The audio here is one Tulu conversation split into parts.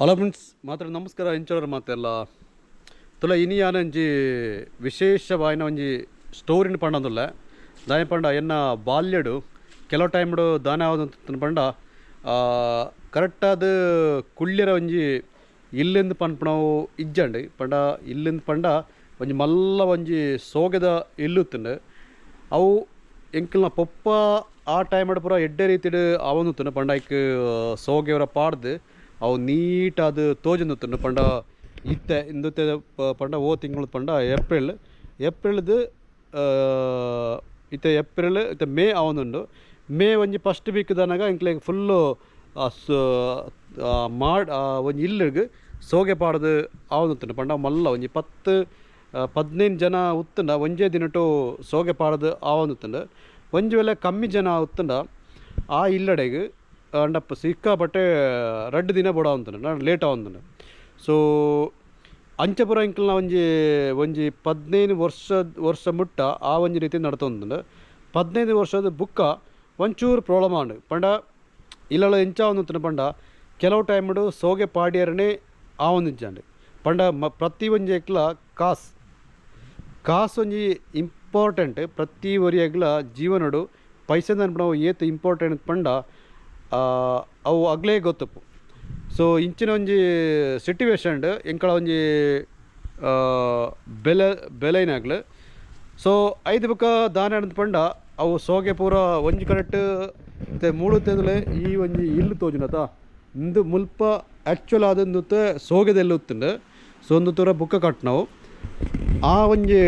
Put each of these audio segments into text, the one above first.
ಹಲೋ ಫ್ರೆಂಡ್ಸ್, ಮಾತ್ರ ನಮಸ್ಕಾರ. ಇಂಚೋರ ಮಾತೆಲ್ಲ ತುಲ ಇನಿಯಾನಂಜಿ ವಿಶೇಷವಾಯಿನ ಒಂಜಿ ಸ್ಟೋರಿನ ಪಂಡಂದುಲ್ಲ. ದಾಯ ಪಂಡ ಎನ್ನ ಬಾಲ್ಯಡು ಕೆಲವು ಟೈಮ್ಡು ದಾನ ಆವೊಂದು ಪಂಡ ಕರೆಕ್ಟಾದ ಕುಳ್ಳ್ಯರ ಒಂಜಿ ಇಲ್ಲಿಂದ ಪನ್ಪುನವು ಇಜ್ಜಂಡ್. ಪಂಡ ಇಲ್ಲಿಂದ ಪಂಡ ಒಂಜಿ ಮಲ್ಲ ಒಂಜಿ ಸೋಗೆದ ಇಲ್ಲುತ್ತುಂಡು. ಅವು ಎಂಕಲ್ನ ಪೊಪ್ಪ ಆ ಟೈಮ್ಡ್ ಪೂರ ಎಡ್ಡೆ ರೀತಿಡ್ ಆವೊಂದುತ್ತುಂಡು. ಪಂಡ ಐಕ್ ಸೋಗೆವರ ಪಾಡ್ದ್ ಅವು ನೀಟಾದ್ ತೋಜೊಂದುತ್ತುಂಡು. ಪಂಡ ಇತ್ತೆ ಇಂದುತ್ತೆ ಪಂಡ ಓ ತಿಂಗಳು ಪಂಡ ಏಪ್ರಿಲ್ ಏಪ್ರಿಲ್ದು ಇತ್ತೆ ಏಪ್ರಿಲ್ ಇತ್ತೆ ಮೇ ಆವೊಂದುಂಡು. ಮೇ ಒಂಜಿ ಫಸ್ಟ್ ವೀಕ್ ದಾನಗ ಎಂಕ್ಲೆಗ್ ಫುಲ್ಲು ಮಾಡ್ ಒಂಜಿ ಇಲ್ಲುಗ್ ಸೋಗೆ ಪಾಡ್ದ್ ಆವೊಂದುತ್ತುಂಡು. ಪಂಡ ಮಲ್ಲ ಒಂಜಿ 10 15 ಜನ ಉತ್ತುಂಡ ಒಂಜೇ ದಿನಟು ಸೋಗೆ ಪಾಡ್ದ್ ಆವೊಂದುತ್ತುಂಡು. ಒಂಜಿ ವೇಳೆ ಕಮ್ಮಿ ಜನ ಉತ್ತುಂಡ ಆ ಇಲ್ಲಡೆಗ್ ಅಂಡ ಸಿಕ್ಕಾಪಟ್ಟೆ ರಡ್ಡ್ ದಿನ ಬೋಡಾವೊಂದುಂಡು, ಲೇಟ್ ಆವೊಂದುಂಡು. ಸೊ ಅಂಚ ಪೂರ ಎಂಕಲ್ನ ಒಂಜಿ ಒಂಜಿ 15 ವರ್ಷ ವರ್ಷ ಮುಟ್ಟ ಆ ಒಂಜಿ ರೀತಿ ನಡತೊಂದುಂಡು. 15 ವರ್ಷದ ಬುಕ್ಕ ಒಂಚೂರು ಪ್ರಾಬ್ಲಮ್ ಆಂಡ್. ಪಂಡ ಇಲ್ಲಲ ಎಂಚ ಆವೊಂದುತ್ತುಂಡು ಪಂಡ ಕೆಲವು ಟೈಮ್ಡು ಸೋಗೆ ಪಾಡ್ಯರನೇ ಆವೊಂದಿಜ್ಜಂಡ್. ಪಂಡ ಪ್ರತಿ ಒಂಜೆಕ್ಲ ಕಾಸ್ ಕಾಸ್ ಒಂಜಿ ಇಂಪಾರ್ಟೆಂಟ್. ಪ್ರತಿ ಒರಿಯಗ್ಲ ಜೀವನಡು ಪೈಸೆ ಅನ್ಪುನವು ಏತ್ ಇಂಪಾರ್ಟೆಂಟ್ ಪಂಡ ಅವು ಅಗ್ಲೇ ಗೊತ್ತುಪ್ಪು. ಸೊ ಇಂಚಿನ ಒಂಜಿ ಸಿಟ್ಯುವೇಶನ್ ಎಂಕಲ ಒಂಜಿ ಬೆಲೆ ಬೆಲೆನಾಗ್ಲು. ಸೊ ಐದು ಬೊಕ್ಕ ದಾನ ಪಂಡ ಅವು ಸೋಗೆ ಪೂರ ಒಂಜಿ ಕರೆಕ್ಟ್ ಮೂಡು ತೆದುಲೆ ಈ ಒಂಜಿ ಇಲ್ಲು ತೋಜುನತ ಇಂದು ಮುಲ್ಪ ಆ್ಯಕ್ಚುಲ್ ಆದ್ ಉಂದುತ್ತೆ ಸೋಗೆದೆಲ್ಲ ಉತ್ತುಂಡು. ಸೊ ಒಂದು ತೂರ ಬುಕ್ಕ ಕಟ್ನವು ಆ ಒಂಜಿ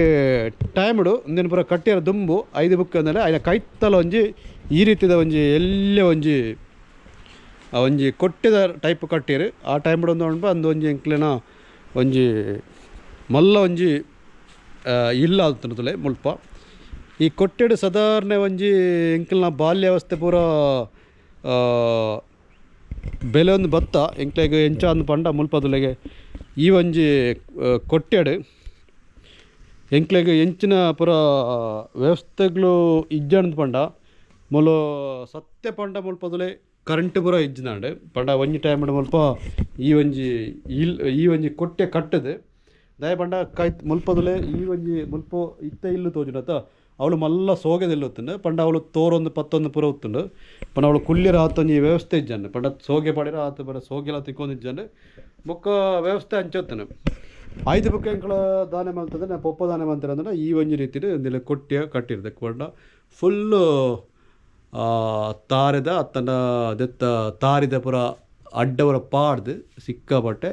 ಟೈಮ್ಡು ಉಂದೆನ್ ಪೂರ ಕಟ್ಟಿಯರ ದುಂಬು ಐದು ಬುಕ್ಕ ಅಂದ್ರೆ ಐನ ಕೈತಲ ಒಂಜಿ ಈ ರೀತಿದ ಒಂಜಿ ಎಲ್ಲೆ ಒಂಜಿ ಒಂಜಿ ಕೊಟ್ಟಿದ ಟೈಪ್ ಕಟ್ಟಿರು. ಆ ಟೈಮ್ಡು ಒಂದು ಉಂಡು ಅಂದು ಒಂಜಿ ಎಂಕ್ಲೆನ ಒಂಜಿ ಮಲ್ಲ ಒಂಜಿ ಇಲ್ಲ ಆತುಂಡುಲೆ ಮುಲ್ಪ. ಈ ಕೊಟ್ಟೆಡು ಸಾಧಾರಣ ಒಂಜಿ ಎಂಕ್ಲೆನ ಬಾಲ್ಯಾವಸ್ಥೆ ಪೂರ ಬೆಲೆ ಒಂದು ಬತ್ತ ಎಂಕ್ಲೆಗ್ ಎಂಚ ಅಂದ್ ಪಂಡ ಮುಲ್ಪದುಲೆಗೆ ಈ ಒಂಜಿ ಕೊಟ್ಟೆಡು ಎಂಕ್ಲೆಗ್ ಎಂಚಿನ ಪೂರ ವ್ಯವಸ್ಥೆಗಳು ಇಜ್ಜಂದ್ ಪಂಡ ಮೂಲು ಸತ್ಯ ಪಂಡ ಮುಲ್ಪದುಲೆ ಕರೆಂಟ್ ಪೂರ ಇಜ್ಜಿನಾಂಡ್. ಪಂಡ ಒಂಜಿ ಟೈಮ್ಡ್ ಮುಲ್ಪ ಈ ಒಂಜಿ ಇಲ್ ಈ ಒಂಜಿ ಕೊಟ್ಟೆ ಕಟ್ಟುದು ದಾಯೆ ಪಂಡ ಕೈತ್ ಮುಲ್ಪದುಲೆ ಈ ಒಂಜಿ ಮುಲ್ಪ ಇತ್ತೆ ಇಲ್ಲು ತೋಜುನತ ಅವಳು ಮಲ್ಲ ಸೋಗೆದೆಲ್ಲ ಉತ್ತುಂಡು. ಪಂಡ ಅವಳು ತೋರೊಂದು ಪತ್ತೊಂದು ಪೂರ ಉತ್ತುಂಡು. ಪಂಡ ಅವಳು ಕುಳ್ಳಿರ ಆತೊಂಜಿ ವ್ಯವಸ್ಥೆ ಇಜ್ಜಂಡ್. ಪಂಡ ಸೋಗೆ ಪಾಡಿರ ಆತ ಪರ ಸೋಗೆಲ ತಿಕ್ಕೊಂದು ಇಜ್ಜಂಡ್. ಬೊಕ್ಕ ವ್ಯವಸ್ಥೆ ಅಂಚ ಉತ್ತುಂಡು. ಐದು ಬೊಕ್ಕ ಎಂಕಲ ದಾನೆ ಮಲ್ತದೆ ನಾ ಪೊಪ್ಪ ದಾನೆ ಮಲ್ತಾರೆ ಅಂದ್ರೆ ಈ ಒಂಜಿ ರೀತಿಡ್ ಒಂದಿಲ್ಲ ಕೊಟ್ಟಿಯ ಕಟ್ಟಿರ್ದೆ. ಪಂಡ ಫುಲ್ಲು ತಾರೆದ ಅತ್ತಂಡ ದೆತ್ತ ತಾರಿದ ಪೂರ ಅಡ್ಡವರ ಪಾಡ್ದು ಸಿಕ್ಕಾಪಟ್ಟೆ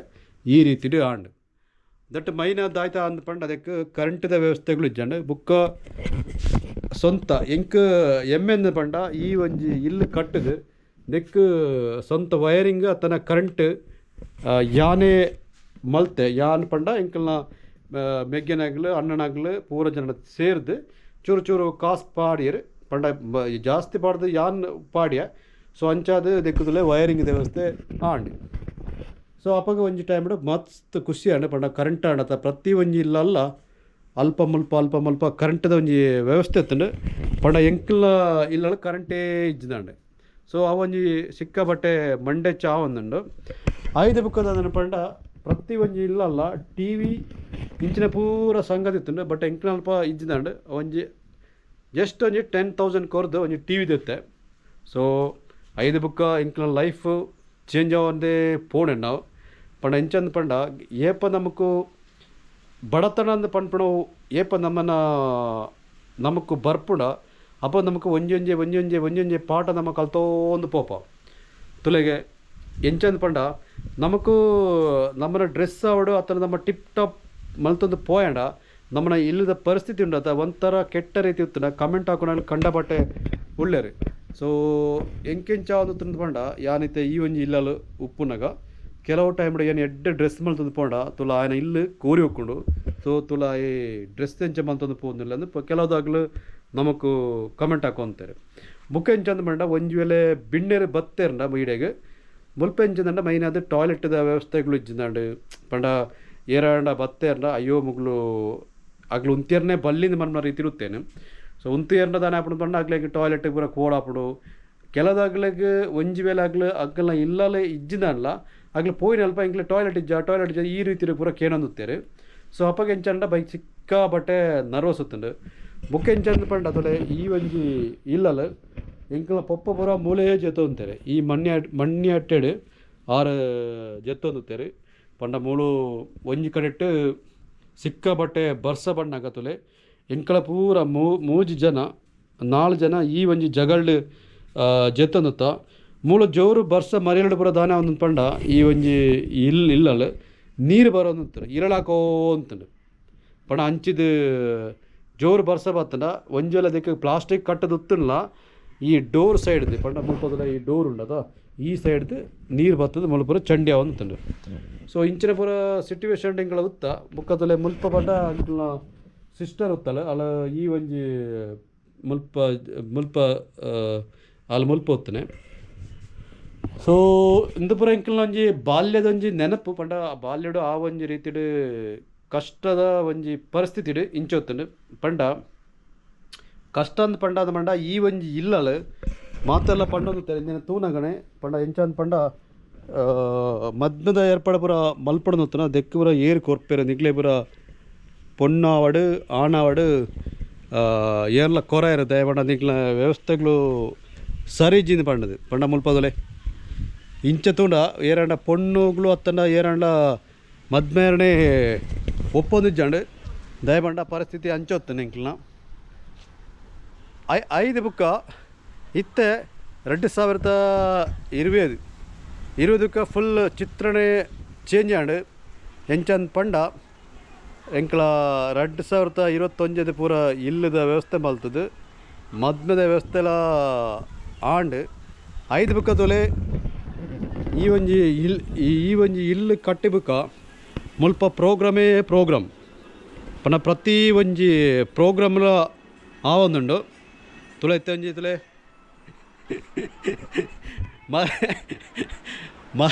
ಈ ರೀತಿಡ್ ಆಂಡ್. That ಮೈನ್ ದಾಯ್ತ ಅಂದ್ ಪಂಡ ಅದಕ್ಕೆ ಕರೆಂಟ್ದ ವ್ಯವಸ್ಥೆಗಳು ಇಜ್ಜಂಡ್. ಬೊಕ್ಕ ಸ್ವಂತ ಎಂಕ್ ಎಮ್ಮೆಂದ್ ಪಂಡ ಈ ಒಂಜಿ ಇಲ್ಲು ಕಟ್ಟುದು ನೆಕ್ಕ್ ಸ್ವಂತ ವೈರಿಂಗ್ ಅತ್ತನ ಕರೆಂಟ್ ಯಾನೇ ಮಲ್ತೆ. ಯಾನ್ ಪಂಡ ಎಂಕಲ್ನ ಮೆಗ್ಗೆನಾಗ್ಲು ಅಣ್ಣನಾಗ್ಲು ಪೂರ ಜನ ಸೇರ್ದು ಚೂರು ಚೂರು ಕಾಸ್ ಪಾಡಿಯರ್. ಪಂಡ ಜಾಸ್ತಿ ಪಾಡ್ದು ಯಾನ್ ಪಾಡ್ಯ. ಸೊ ಅಂಚಾದ್ ದೆಕ್ಕುದುಲೆ ವೈರಿಂಗ್ ವ್ಯವಸ್ಥೆ ಆಂಡ್. ಸೊ ಅಪಗ ಒಂಜಿ ಟೈಮ್ಡ್ ಮಸ್ತ್ ಖುಷಿ ಆಂಡ್. ಪಂಡ ಕರೆಂಟ್ ಆಂಡತ ಪ್ರತಿ ಒಂಜಿ ಇಲ್ಲಲ್ಲ ಅಲ್ಪ ಮುಲ್ಪ ಅಲ್ಪ ಮುಲ್ಪ ಕರೆಂಟ್ದ ಒಂಜಿ ವ್ಯವಸ್ಥೆ ಇತ್ತುಂಡು. ಪಂಡ ಎಂಕಲ್ನ ಇಲ್ಲಲ್ಲ ಕರೆಂಟೇ ಇಜ್ಜಿದಾಂಡ್. ಸೊ ಆ ಒಂಜಿ ಸಿಕ್ಕಾಪಟ್ಟೆ ಮಂಡೆ ಆವೊಂದುಂಡು. ಐದು ಬುಕ್ಕದ ಪಂಡ ಪ್ರತಿ ಒಂಜಿ ಇಲ್ಲಲ್ಲ ಟಿ ವಿ ಇಂಚಿನ ಪೂರ ಸಂಗತಿ ಇತ್ತುಂಡು. ಬಟ್ ಎಂಕಲ್ನ ಅಲ್ಪ ಇಜ್ಜಿದಾಂಡ್. ಒಂಜಿ ಜಸ್ಟ್ ಒಂಜಿ 10,000 ಕೊರ್ದು ಒಂಜಿ ಟಿ ವಿ ದೆತ್ತೆ. ಸೊ ಐದು ಬುಕ್ಕ ಎಂಕಲ್ನ ಲೈಫ್ ಚೇಂಜ್ ಆವೊಂದೇ ಪೋಣೆ ನಾವು. ಪಂಡ ಎಂಚಂದ್ ಪಂಡ ಏಪ ನಮಕ್ ಬಡತನ ಅಂದ್ ಪನ್ಪುನವು ಏಪ ನಮ್ಮನ ನಮಕ್ ಬರ್ಪುಂಡ ಅಪ ನಮಕ್ ಒಂಜೊಂಜೆ ಒಂಜೊಂಜೆ ಒಂಜೊಂಜೆ ಪಾಠ ನಮ ಕಲ್ತೋಂದು ಪೋಪ. ತುಲೆಗೆ ಎಂಚಂದ್ ಪಂಡ ನಮಕ್ ನಮ್ಮನ ಡ್ರೆಸ್ ಆವಡು ಅತ್ತಂಡ ನಮ್ಮ ಟಿಪ್ ಟಾಪ್ ಮಲ್ತೊಂದು ಪೋಯಂಡ ನಮ್ಮನ ಇಲ್ಲದ ಪರಿಸ್ಥಿತಿ ಉಂಡು ಅತ್ತ ಒಂಥರ ಕೆಟ್ಟ ರೀತಿ ಇತ್ತುಂಡ ಕಮೆಂಟ್ ಹಾಕುನ ಕಂಡಪಟ್ಟೆ ಉಳ್ಳೇರು. ಸೊ ಎಂಕೆಂಚ ಆವೊಂದು ಪಂಡ ಯಾನಿತ್ತೆ ಈ ಒಂಜಿ ಇಲ್ಲಲು ಉಪ್ಪುನಗ ಕೆಲವು ಟೈಮ್ಡ್ ಏನ್ ಎಡ್ಡೆ ಡ್ರೆಸ್ ಮಲ್ತೊಂದು ಪೋಂಡ ತುಲ ಆಯನ ಇಲ್ಲು ಕೋರಿ ಉಕ್ಕುಂಡು. ಸೊ ತುಲ ಈ ಡ್ರೆಸ್ ಎಂಚ ಮಲ್ತೊಂದು ಪೋಂದಿಲ್ಲ ಅಂದ್ ಕೆಲವುದಾಗ್ಲು ನಮಕ್ ಕಮೆಂಟ್ ಹಾಕೊಂತಾರೆ. ಬೊಕ್ಕ ಎಂಚಂದ್ ಪಂಡ ಒಂಜಿ ವೇಳೆ ಬಿನ್ನೆರ್ ಬತ್ತೆರ್ಂಡ ಈಡೆಗ್ ಮುಲ್ಪ ಎಂಚಂದಂಡ ಮೈನ್ ಆದ್ ಟಾಯ್ಲೆಟ್ದ ವ್ಯವಸ್ಥೆಗಳು ಇಜ್ಜಿದಾಂಡ್. ಪಂಡ ಏರಾಂಡ ಬತ್ತೆರ್ಂಡ ಅಯ್ಯೋ ಮುಗ್ಲು ಅಗ್ಲು ಉಂತಿಯರ್ನೆ ಬಲ್ಲಿಂದ್ ಪನ್ಪುನ ರೀತಿಡ್ ಉತ್ತೇನೆ. ಸೊ ಉಂತಿಯರ್ಂಡ ದಾನೆ ಆಪುಂಡು ಪಂಡ ಅಗ್ಲೆಗ್ ಟಾಯ್ಲೆಟ್ ಪೂರ ಕೋಡಾಪುಂಡು. ಕೆಲದಾಗ್ಲೆಗ್ ಒಂಜಿ ವೇಳೆ ಅಗ್ಲು ಅಗ್ಲ್ನ ಇಲ್ಲಲೆ ಇಜ್ಜಿದಾಂಡಲ ಅಗ್ಲು ಪೋಯಿನ ಅಲ್ಪ ಎಂಕ್ಲೆ ಟಾಯ್ಲೆಟ್ ಇಜ್ಜ ಟಾಯ್ಲೆಟ್ ಇಜ್ಜ ಈ ರೀತಿ ಪೂರ ಕೇನೊಂದುತ್ತೇರು. ಸೊ ಅಪ್ಪಗೆ ಎಂಚಂಡ ಬೈಕ್ ಸಿಕ್ಕಾಪಟ್ಟೆ ನರ್ವಸ್ ಉತ್ತುಂಡು. ಬೊಕ್ಕ ಎಂಚಂದ್ ಪಂಡ ತೊಲೆ ಈ ಒಂಜಿ ಇಲ್ಲಲ್ ಎಂಕ್ಲ ಪೊಪ್ಪ ಪೂರ ಮೂಲೆ ಜೆತ್ತೊಂತಾರೆ. ಈ ಮಣ್ಣಿ ಮಣ್ಣಿ ಅಟ್ಟೆಡ್ ಆರು ಜೆತ್ತೊಂದುತ್ತೇರು. ಪಂಡ ಮೂಲು ಒಂಜಿ ಕಡೆಟ್ ಸಿಕ್ಕಾಪಟ್ಟೆ ಬರ್ಸ ಬಣ್ಣಾಗ ತೊಲೆ ಎಂಕ್ಲ ಪೂರ ಮೂಜಿ ಜನ ನಾಲ್ ಜನ ಈ ಒಂಜಿ ಜಗಲ್ಡ್ ಜೆತ್ತೊಂದುತ್ತ. ಮೂಲು ಜೋರು ಬರ್ಸ ಮರಿಯಲ್ಡ್ ಪೂರ ದಾನೆ ಒಂದೊಂದು ಪಂಡ ಈ ಒಂಜಿ ಇಲ್ಲಲ್ ನೀರು ಬರೋಂದುತ್ತಾರೆ ಇರಳಾಕೋ ಅಂತಂಡು. ಪಂಡ ಅಂಚಿದ ಜೋರು ಬರ್ಸ ಬತ್ತಂಡ ಒಂಜೊಲ ದಿಕ್ಕು ಪ್ಲಾಸ್ಟಿಕ್ ಕಟ್ಟದ ಈ ಡೋರ್ ಸೈಡ್ದು ಪಂಡ ಮುಲ್ಪದಲ ಈ ಡೋರ್ ಉಂಡದ ಈ ಸೈಡ್ದು ನೀರು ಬತ್ತದ ಮುಲ್ಪ ಪೂರ ಚಂಡಿ ಆವೊಂದುಂಡು. ಸೊ ಇಂಚಿನ ಪೂರ ಸಿಟ್ಯುವೇಶನ್ ಎಂಕ್ಲ ಉತ್ತ. ಬೊಕ್ಕದಲೆ ಮುಲ್ಪ ಪಂಡ ಎಂಕ್ಲ್ನ ಸಿಸ್ಟರ್ ಉತ್ತಲ್ಲ ಅಲ ಈ ಒಂಜಿ ಮುಲ್ಪ ಮುಲ್ಪ ಅಲ್ ಮುಲ್ಪ ಉತ್ತನೆ. ಸೊ ಇಂದು ಪೂರ ಎಂಕ್ಲ್ನ ಒಂಜಿ ಬಾಲ್ಯದ ಒಂಜಿ ನೆನಪು ಪಂಡ ಆ ಬಾಲ್ಯಡು ಆ ಒಂಜಿ ರೀತಿಡ್ ಕಷ್ಟದ ಒಂಜಿ ಪರಿಸ್ಥಿತಿಡ್ ಇಂಚ ಉತ್ತುಂಡು. ಪಂಡ ಕಷ್ಟ ಅಂದ್ ಪಂಡ ಅದು ಪಂಡ ಈ ಒಂಜಿ ಇಲ್ಲಲ್ ಮಾತೆಲ್ಲ ಪಂಡೊಂದು ಇಂದಿನ ತೂನಗಣೆ ಪಂಡ ಎಂಚ ಅಂದ್ ಪಂಡ ಮದ್ಮದ ಏರ್ಪಾಡು ಪೂರ ಮಲ್ಪೊಡೊಂದುತ್ತುನ ದೆಕ್ಕ್ ಪೂರ ಏರ್ ಕೊರ್ಪೆರ್ ನಿಕ್ಲೆ ಪೂರ ಪೊಣ್ಣಾವಡ್ ಆಣಾವಡ್ ಏರ್ಲ ಕೊರಯೆರ್ ದಾಯೆ ಪಂಡ ನಿಕ್ಲ್ನ ವ್ಯವಸ್ಥೆಗಳು ಸರಿ ಇಜ್ಜಿಂದ್ ಪಂಡದು. ಪಂಡ ಮುಲ್ಪದೊಲೆ ಇಂಚ ತೂಂಡ ಏರಾಂಡ ಪೊಣ್ಣುಗಳು ಅತ್ತಂಡ ಏರಾಂಡ ಮದ್ಮೇರಣೆ ಒಪ್ಪೊಂದಿಜ್ಜಂಡ್ ದಾಯೆ ಪಂಡ ಪರಿಸ್ಥಿತಿ ಅಂಚ ಉತ್ತುಂಡು ಎಂಕ್ಲ್ನ. ಐದು ಬುಕ್ಕ ಇತ್ತೆ 2020 ಇರುವುದಕ್ಕೆ ಫುಲ್ ಚಿತ್ರಣೆ ಚೇಂಜ್ ಆಂಡ್. ಎಂಚಂದ್ ಪಂಡ ಎಂಕ್ಲ 2021 ಪೂರ ಇಲ್ಲದ ವ್ಯವಸ್ಥೆ ಮಲ್ತದು ಮದ್ಮೆದ ವ್ಯವಸ್ಥೆಲ ಆಂಡ್. ಐದು ಬುಕ್ಕ ತೊಲೆ ಈ ಒಂಜಿ ಇಲ್ ಈ ಒಂಜಿ ಇಲ್ಲು ಕಟ್ಟಿ ಬುಕ್ಕ ಮುಲ್ಪ ಪ್ರೋಗ್ರಾಮೇ ಪ್ರೋಗ್ರಾಮ್ ಪಂಡ ಪ್ರತಿ ಒಂಜಿ ಪ್ರೋಗ್ರಾಮ್ಲ ಆವೊಂದುಂಡು. ತುಲೆ ಇತ್ತೆ ಒಂಜಿ ತುಲೆ ಮ ಮ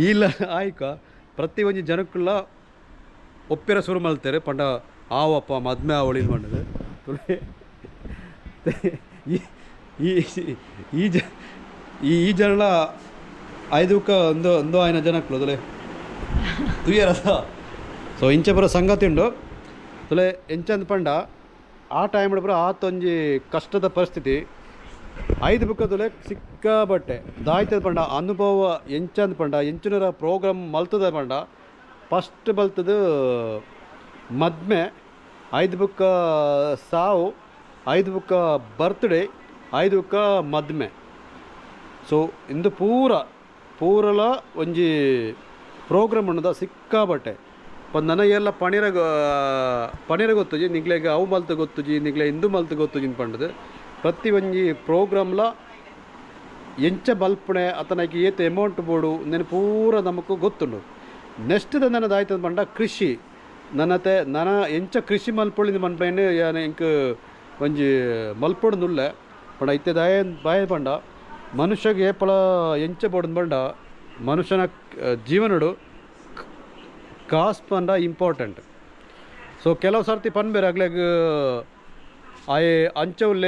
ಇಲ್ಲ ಆಯ್ಕ ಪ್ರತಿ ಒಂಜಿ ಜನಕ್ಕುಲ ಒಪ್ಪಿರ ಶುರು ಮಲ್ತೆರ್. ಪಂಡ ಆವಪ್ಪ ಮದ್ಮೆ ಆವೊಳಿ ಪಂಡದು. ತುಲೆ ಈ ಈ ಈ ಜನಲ ಐದುಕ ಒಂದು ಒಂದು ಆಯ್ನ ಜನಕ್ಕುಲು ತುಲೆ ತುಯ್ಯರಸ. ಸೊ ಇಂಚ ಪೂರ ಸಂಗತಿ ಉಂಡು. ತುಲೆ ಎಂಚಂದ್ ಪಂಡ ಆ ಟೈಮ್ ಪೂರ ಆತೊಂಜಿ ಕಷ್ಟದ ಪರಿಸ್ಥಿತಿ. ಐದು ಬುಕ್ಕ ತುಲೆ ಸಿಕ್ಕಾಬಟ್ಟೆ ದಾಯ್ತದ ಪಂಡ ಅನುಭವ ಎಂಚಂದ್ ಪಂಡ ಎಂಚಿನರ ಪ್ರೋಗ್ರಾಮ್ ಮಲ್ತದ ಪಂಡ ಫಸ್ಟ್ ಬಲ್ತದು ಮದ್ಮೆ, ಐದು ಬುಕ್ಕ ಸಾವು, ಐದು ಬುಕ್ಕ ಬರ್ತ್ಡೇ, ಐದು ಬುಕ್ಕ ಮದ್ಮೆ. ಸೊ ಇಂದು ಪೂರ ಪೂರಲ ಒಂಜಿ ಪ್ರೋಗ್ರಾಮ್ ಉಂಡದ ಸಿಕ್ಕಾಬಟ್ಟೆ. ನನ ಎಲ್ಲ ಪಣಿರ ಪಣಿರ ಗೊತ್ತುಜಿ ನಿಕ್ಲೆಗ್ ಅವು ಮಲ್ತ್ ಗೊತ್ತುಜಿ ನಿಕ್ಲೆ ಇಂದು ಮಲ್ತ್ ಗೊತ್ತುಜಿ ಪಂಡದು. ಪ್ರತಿ ಒಂಜಿ ಪ್ರೋಗ್ರಾಮ್ಲ ಎಂಚ ಬಲ್ಪಣೆ ಅತನಕ್ಕೆ ಏತ್ ಅಮೌಂಟ್ ಬೋಡು ನೆನ್ ಪೂರ ನಮಕ್ ಗೊತ್ತುಂಡು. ನೆಕ್ಸ್ಟ್ ನನ್ನ ದಾಯ್ತದ ಪಂಡ ಕೃಷಿ. ನನ್ನತೆ ನನ ಎಂಚ ಕೃಷಿ ಮಲ್ಪೊಳಿಂದ್ ಪನ್ಪೈನ್ ಯಾನ್ ಎಂಕ್ ಒಂಜಿ ಮಲ್ಪೊಡುಂದುಲ್ಲೆ. ಪಂಡ ಇತ್ತೆ ದಾಯ ಬಾಯ ಪಂಡ ಮನುಷ್ಯಗ್ ಏಪಲ ಎಂಚ ಬೋಡುಂದು ಪಂಡ ಮನುಷ್ಯನ ಜೀವನಡು ಕಾಸ್ ಪಂಡ ಇಂಪಾರ್ಟೆಂಟ್. ಸೊ ಕೆಲವು ಸರ್ತಿ ಪನ್ಪೆರ್ ಅಗ್ಲೆಗ್ ಆಯೆ ಅಂಚ ಉಲ್ಲೆ.